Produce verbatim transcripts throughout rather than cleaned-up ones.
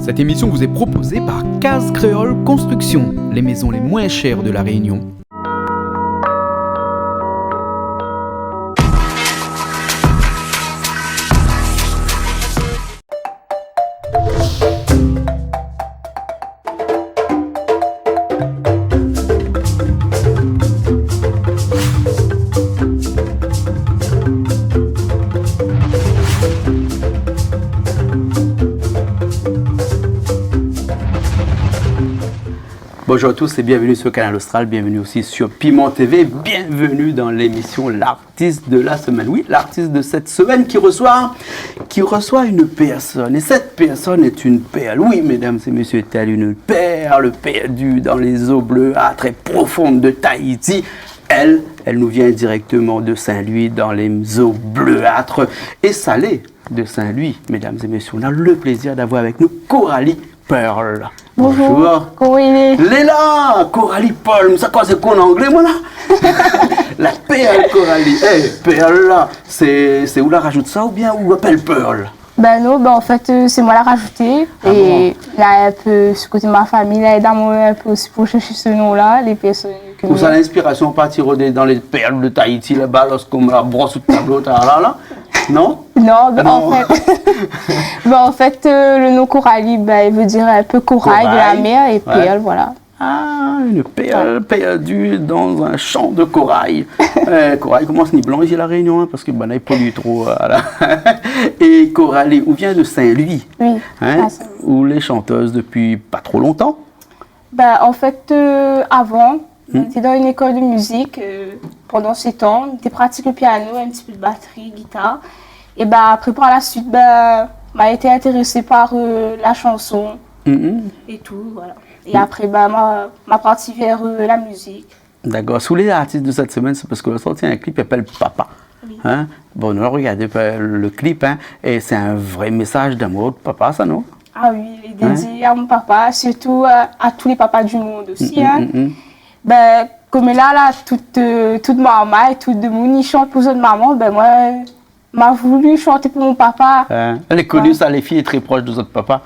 Cette émission vous est proposée par Case Créole Construction, les maisons les moins chères de La Réunion. Bonjour à tous et bienvenue sur Kanal Austral, bienvenue aussi sur Piment T V, bienvenue dans l'émission L'artiste de la semaine. Oui, l'artiste de cette semaine qui reçoit, qui reçoit une personne. Et cette personne est une perle. Oui, mesdames et messieurs, telle une perle perdue dans les eaux bleuâtres et profondes de Tahiti. Elle, elle nous vient directement de Saint-Louis, dans les eaux bleuâtres et salées de Saint-Louis. Mesdames et messieurs, on a le plaisir d'avoir avec nous Coralie Pearl. Bonjour. Bonjour. Koman i lé ? Lé la, Coralie Pearl, sa koi, sé koi an anglé, moin la ? La perle Coralie. Eh, perle la, sé, sé ou la rajout sa oubien ou apèl Pearl ? Ben non, ben an fèt, euh, sé moin la rajouté. Ah bon ? É la, in pé, si koté mon famiy la èd amoin in pé osi pou shèrsh se non-la, lé pèrsone ke... Ou sa, l'inspirasion parti rodé dan lé pèrl de Tahiti laba, lorsk ou la bros out tablo, ta la la ? Non ? Non, ben, an fèt, ben, an fèt, euh, le non Coralie, ben, i vé dir in pé koray de la mèr é pèrl, voilà. Ah, une perle perdue dans un champ de corail. Euh, koray i komans ni blansh isi La Rénion, hein, parske, ben, la i poli tro, voilà. É Coralie, ou vien de Saint-Louis, hein, ou lé chanteuse dopi pa tro lontan. Ben, an fèt, euh, avan, moin té dan in lékol de mizik, euh, pandan sèt an, moin té pratik le piano, in ti pé de batri, gitar. É ben, apré, par la suit, ben, ma été intérésé par, euh, la shanson é tou, voilà. É apré, ben, ma, ma parti vèr, euh, la mizik. Dakor. Si ou lé artis de sèt semèn, sé parske ou la sorti in klip i apèl Papa. Oui. Hein ? Bon, nou la rogard le klip, hein, é sé in vré mésaz d'amour pou papa, sa, non ? Ah oui, lé dédié a mon papa, sirtou a, a tout lé papa du mond osi, hein. Ben, konm la, la, tout, euh, tout marmay, tout demoun i shant pou zot momon, ben, moin, ma voulu shanté pou mon papa. Hein ? Lé koni sa, lé fiy lé tré prosh de zot papa.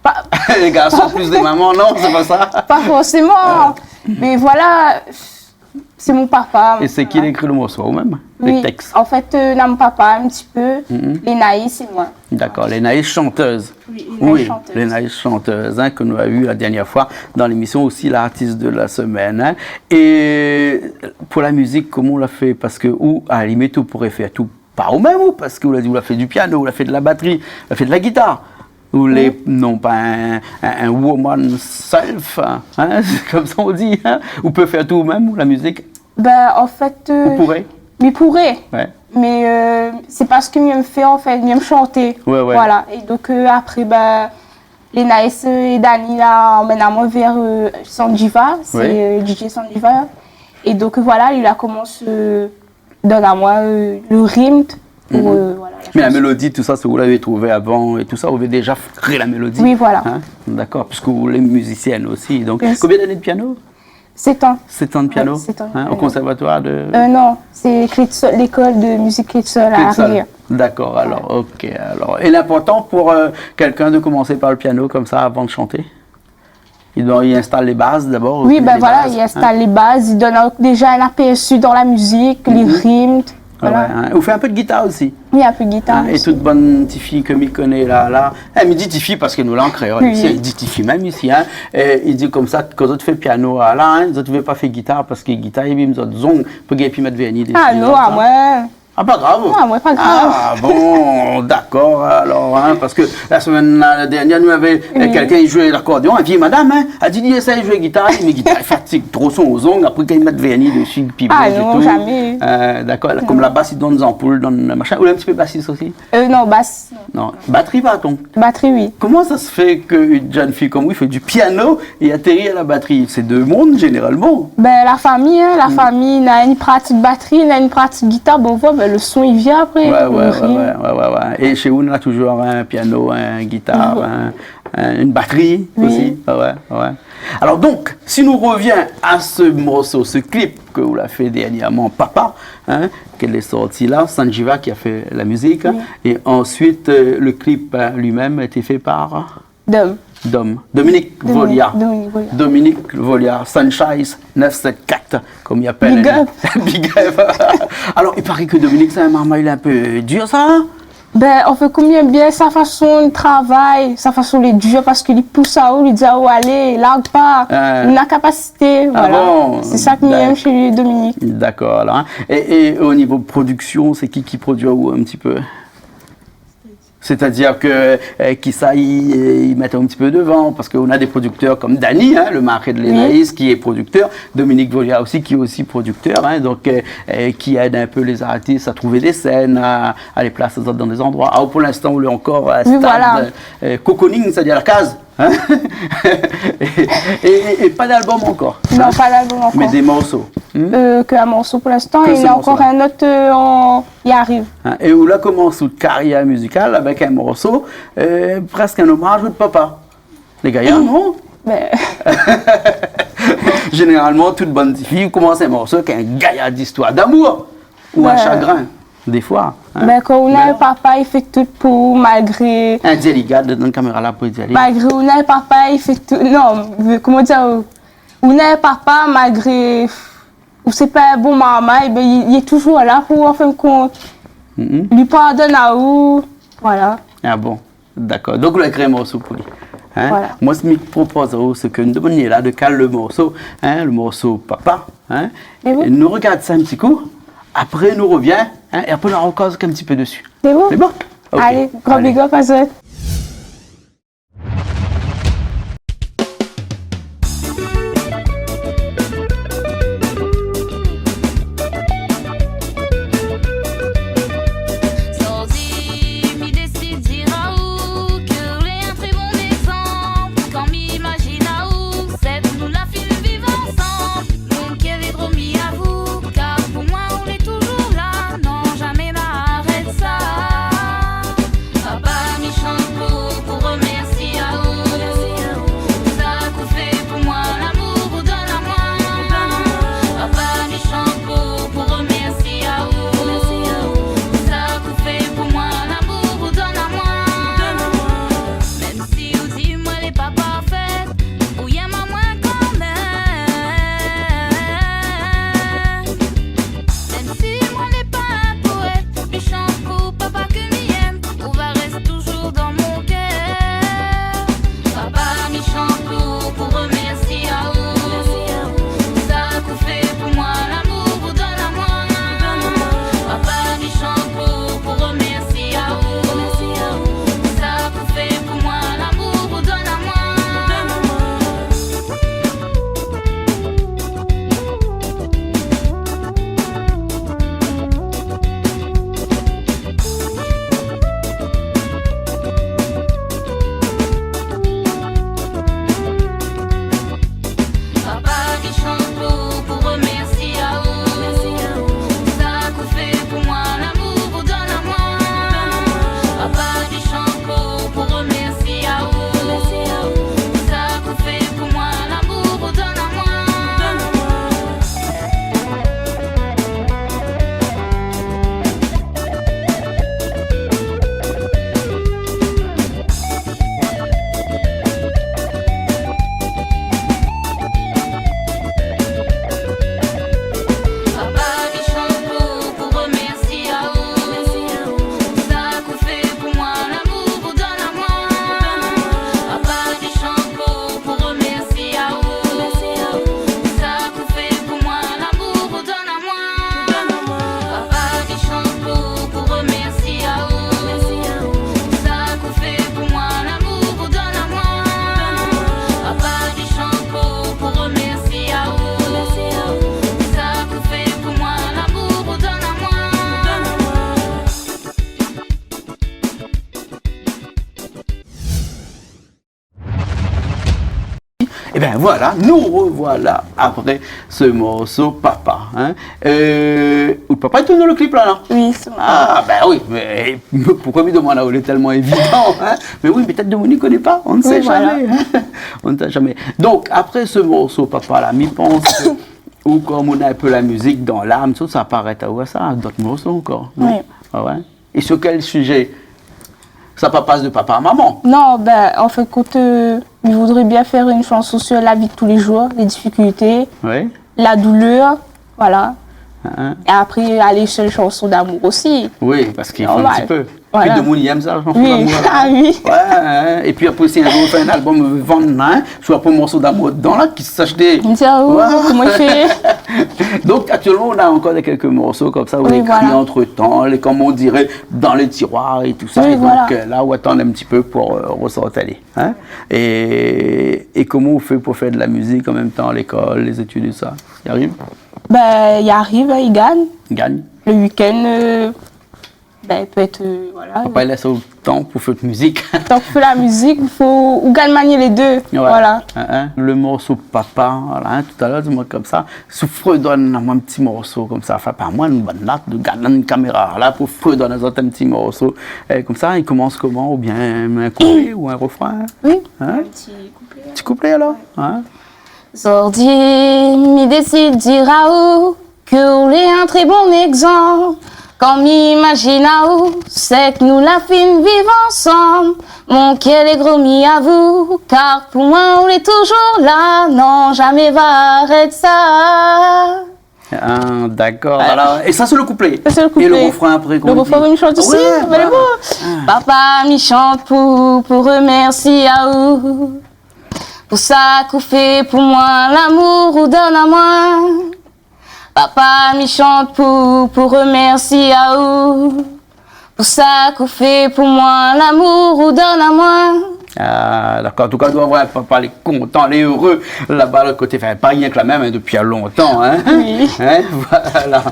Pa... Lé garson plis de momon, non, sé pa sa ? Pa forséman. Mé voilà, sé mon papa. É sé ki la ékri le morso, ou mèm ? Oui. Le tèks ? An fèt, euh, na mon papa, in ti pé, Lénaïs é moin. Dakor, Lénaïs, chanteuse. Oui, Lénaïs, chanteuse, hein, ke nou la vu la dernièr foi dan lémision osi, l'artiste de la semaine, hein. É pou la mizik, koman ou la fé ? Parske ou, a la limit, ou pouré fèr tou par ou mèm, ou parske ou la di, ou la fé du piano, ou la fé de la batri, ou la fé de la gitar. Ou lé, non pa in, in, in woman self, hein, sé konmsa ou di, hein. Ou pé fèr tou ou mèm, ou la mizik ? Ben, an fèt, euh, ou pouré ? Mi pouré. Ouais. Mé, euh, sé pa sak mi èm fèr, an fèt, mi èm shanté. Ouais, ouais. Voilà. É donk, euh, apré, ben, Lénaïs, euh, é Dani la amenn amoin vèr, euh, Sanjiva, sé, euh, DJ Sanjiva. É donk, voilà, li la komans, euh, donn amoin, euh, le ritm pou, euh, voilà, la shanson. Mé la mélodi, tousa, sé ou lavé trouvé avan é tousa, ou lavé déza kréé la mélodi ? Oui, voilà. Hein ? Dakor, puiske ou lé mizisièn osi. Donk, konbien d'ané de piano ? Sèt an. Sèt an de piano ? Ouais, sèt an de piano. Hein, au conservatoire de... Euh, non, sé Clé de Sol, lékol de mizik Clé de Sol a Arièr. Clé de Sol. Dakor, alor, OK, alor. É lé inportan pou, euh, kèlkin de komansé par le piano konmsa avan de shanté ? I doi, i instal lé baz dabor, les bases, hein. Oui, ben voilà, i instal lé baz, i donn déza in apèrsu dan la mizik, lé ritm, voilà. Ouais, hein. Ou fé in pé de gitar osi. Oui, in pé de gitar osi. Hein, é tout bann tifi ke mi koné la, la. Eh, mi di tifi parske nou la an kréol isi, i di tifi mèm isi, hein. É i di konmsa, kan zot i fé piano la, la, hein, zot i vé pa fé gitar parske gitar i abim zot zong, pou gingn pi mèt vèrni dési, konmsa. Ah non, amoin, Ah, pa grav. Ah, ouais, pa grav. Ah, bon, dakor, alor, hein, parske la semèn, la, la dernièr, nou lavé, euh, kèlkin i zoué lakordéon, in vié madam, hein. La di, li éséy zoué gitar, mé gitar i fatig tro son zong, apré, kan i mèt vèrni dési, pi blansh é tou. Ah non, zamé. Euh, dakor, konm la bas, i donn zanpoul, donn machin. Ou lé in ti pé basis osi ? Euh, non, bas, non. Non. Batri, par kont ? Batri, oui. Koman sa i fé ke in jenn fiy konm ou i fé du piano é atéri a la batri ? Sé dé monn, zénéralman. Ben, la fami, hein, la fami, na inn i pratik batri, na inn i pratik gitar, bon, voilà, ben, le son, i vien apré, le ritm. Ouais, ouais, ouais. É shé ou, na touzour in piano, in gitar, in, in, in batri osi. Oui. Ouais, ouais, ouais. Alors donc, si nou revien à ce morceau, ce clip ke ou la fé dernièrman, Papa, hein, ke lé sorti la, Sanjiva ki la fé la mizik, hein, et ensuite, euh, le clip, hein, lui-même a été fait par Dom. Dom. Dominique Volia. Dominique Volia. Dominique Volia, Sunshine neuf sept quatre, comme il appelle. Big up. Big up. Alors, il paraît que Dominique, c'est un marmay, il est un peu dur, ça, hein ? Ben, an fèt, konm li èm bien sa fason de travay, sa fason lé dir, parske li pous aou, li di aou, alé, larg pa, li na kapasité, voilà. Ah bon ? Sé sa ke mi èm shé li, Dominique. D'accord, alors, hein. Et, et au niveau production, c'est qui qui produit un petit peu ? C'est-à-dire que, euh, qui ça, il, il met un petit peu devant, parce qu'on a des producteurs comme Dany, hein, le mari de l'Énaïs, qui est producteur, Dominique Volia aussi, qui est aussi producteur, hein, donc, euh, euh, qui aide un peu les artistes à trouver des scènes, à, à les placer dans des endroits. Ah, pour l'instant, on est encore à stade, euh, cocooning, c'est-à-dire la case, hein. Et, et, et pas d'album encore, hein. Non, pas d'album encore. Mais des morceaux. Hmm ? Euh, ke in morso pou linstan, é néna ankor in ot, euh, an, i ariv. Hein, é ou la komans out karièr mizikal avèk in morso, euh, prèsk in omaz out papa. Lé gayar, non ? Ben. Zénéralman, tout bann tifi i komans in morso avèk in gayar zistoir d'amour ou in shagrin, défoi, hein. Ben, kan ou na in papa, i fé tout pou, malgré... Hein, di ali, gard dan kaméra la pou di ali. Malgré ou na in papa, i fé tout. Non, mé koman dir, ou na in papa, malgré ou sé pa in bon marmay, ben, li, li lé touzour la pou, an fin de kont, li pardone aou, voilà. Ah bon, d'accord. Donk, ou la ékri in morso pou li. Hein ? Voilà. Moin, sak mi propoz aou, sé ke nou domann ali la de kal le morso, hein, le morso Papa, hein. É nou rogard sa in ti kou, apré nou rovien, hein, é apré nou rakoz in ti pé dési. Sé bon ? Sé bon ? Ok. Alé, gran big up azot. Zordi mi désid dir aou ke ou lé in trè bon égzanp. Kan mi imazine aou, sé pou nou la fine viv ansanm. Mon kèr lé dro mi avou, kar pou moin ou lé touzour la. Non, zamé ma arèt sa. Papa, mi shant Ében voilà, nou revoila apré se morso Papa, in. Eu, out papa i tourn dan le klip la, non ? Oui, sé mon papa. A bin oui, mé poukoué mi domann aou, lé tèlman évidan, in ? Mé oui, mé pétèt demoun i koné pa, on ne sait jamais, in ? Oui, voilà. On ne sait jamais. Donk, apré se morso Papa la, mi pans ke ou, kom ou na in pé la mizik dan lam, sa, sa aparèt aou sa, dot morso ankor, non ? Oui. A oué ? É sur kèl sizé ? Sa pa pas de papa a momon ? Non, bin, an fin de kont, eu, mi voudré bien fèr in shanson sur la vi de tou lé zour, lé difikilté, oui, la doulèr, voilà. In, in. É apré, a léshèl shanson d'amour osi. Oui, parske i fo in ti pé. Normal. Voilà. Pi demoun i èm sa, shanson d'amour la. Oui. A oui. Oué, in. É pi apré, si in zour ou fé in albom, ou vann, in, swa pou morso d'amour dedan la, ki sa ashté. Mi di, a, o, koman i fé ? Donk, aktièlman, ou na ankor dé kèlk morso konmsa, ou la ékri antretan, lé, kom on diré, dan lé tiroir é tousa. Oui, voilà. É donk, eu, la, ou atann in ti pé pou, eu, resort ali, in ? É, é koman ou fé pou fèr de la mizik an mèm tan, lékol, lé zétid, tousa ? I ariv ? Bin, i ariv, in, i gingn. I gingn. Le week-end, eu, bin, pétèt, eu, voilà. Papa i lès aou tan pou fé out mizik. Tan pou fé la mizik, fo ou gingn manié lé dé. Oué. Voilà. In, in. Le morso Papa, voilà, in, talèr, di amoin konmsa, si ou fredone amoin in ti morso konmsa, anfin, pa moin, in bann la, de gard dan in kaméra la, pou fredone azot in ti morso, eu, konmsa, i komans koman, oubien in kouplé ou in refrin ? Oui, in ? In ti kouplé. Ti kouplé, alor, in ? Zordi, mi désid dir aou ke ou lé in trè bon égzanp. Kan mi imazine aou, sé ke nou la fine viv ansanm. Mon kèr lé gro mi avou, kar pou moin ou lé touzour la. Non, zamé va arèt sa. A, dakor. Alor, é sa, sé le kouplé. Sa, sé le kouplé. É le refrin apré, koman i di ? Le refrin, mi shant osi, mé lé bon. A. Papa, mi shant pou, pou remèrsié aou. Pou sa k'ou fé pou moin, lamour ou donn amoin. Papa, mi shant pou, pou remèrsié aou. Pou sa k'ou fé pou moin, lamour ou donn amoin. A, dakor. An tou ka, ou doi avoir in papa lé kontan, lé éré, laba, lot koté. Anfin, pa rienk la mèm, in, dopi lontan, in. Oui. In, voilà.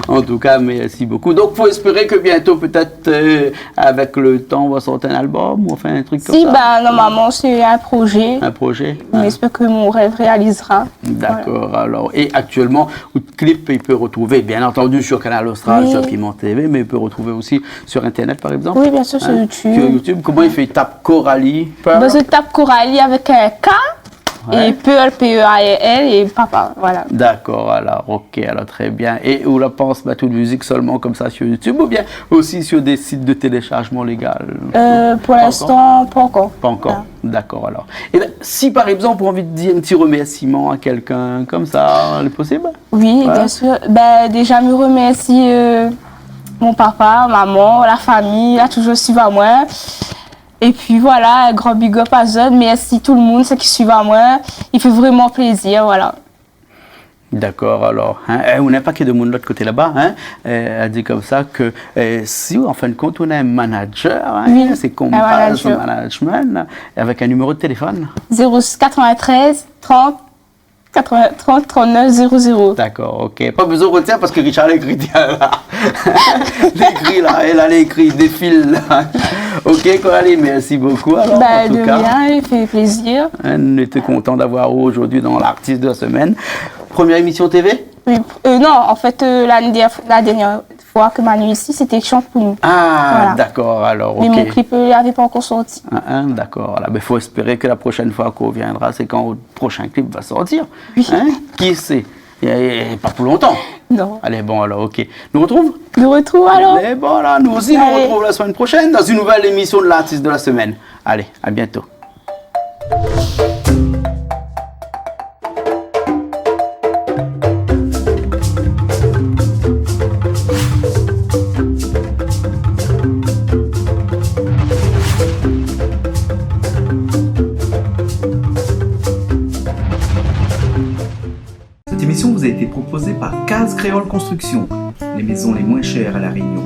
An tou ka, mèrsi bokou. Donk, fo éspéré ke biento, pétèt, eu, avèk le tan, ou va sortir in albom ou anfin in trik konmsa ? Si, bin, normalman, sé in prozé. In prozé, in. Mi éspèr ke mon rèv réalizra. Dakor, alor. Voilà. É aktièlman, out klip, i pé retrouvé, bien antandi, sur Kanal Austral, oui, sur Piment TV, mé i pé retrouvé osi sur Internet, par égzanp. Oui, bien sûr, sur YouTube. In ? Sur YouTube. Koman i fé ? I tap Coralie Pearl ? Bin, sé tap Coralie avèk in K. Oué. É Pearl, P E A R L, é Papa, voilà. Dakor, alor, ok, alor, trè bien. É ou la pans mèt out mizik solman konmsa sur YouTube oubien osi sur dé sit de téléchargement légal ? Eu, pou linstan, pa ankor. Pa ankor. Pa ankor. A. Dakor, alor. É bin, si par égzanp, ou anvi dir in ti remèrsiman a kèlkin konmsa, lé posib ? Oui, bien sûr. Bin, déza, mi remèrsi, eu, mon papa, momon, la fami, la touzour suiv amoin. Épi voilà, in gran big up azot, mèrsi tout le moun, sak i suiv amoin, i fé vréman plézir, voilà. Dakor, alor, in, é, ou na pa ke demoun lot koté laba, in, é, la di konmsa ke, é, si, an fin de kont, ou na in manager, in, oui, sé konm in manager. Management, avèk in niméro de téléfone. Zéro six quatre-vingt-treize trente quatre-vingts, trente, trente-neuf, zéro zéro. Dakor, ok. Pa bezoin retien parske Richard la ékri la. Li ékri la, é la, li ékri, défil la. Ok, Coralie, mèrsi bokou, alor, an tou ka. Bin, de rien, i fé plézir. In, nou lété kontan d'avoir aou zordi dan L'artiste de la semaine. Première émission TV ? Oui, eu, non, an fèt, eu, lané dèrnièr, la dèrnièr foi ke ma ni isi, sété Chante pou nou. A, dakor, alor, ok. Voilà. Mé mon klip, eu, lavé pa ankor sorti. In, in, dakor, voilà. Bin, fo éspéré ke la proshèn foi k'ou viendra, sé kan out proshin klip va sortir. Oui. In ? Ki sé ? É, é, pa pou lontan. Non. Alé, bon, alor, ok. Nou retrouv ? Nou retrouv, alor. É bon, la, nou osi, nou retrouv la semèn proshèn dan in nouvèl émision de L'artiste de la semaine. Alé, à bientôt. Cette émission vous a été proposée par Case Créole Construction, les maisons les moins chères à La Réunion.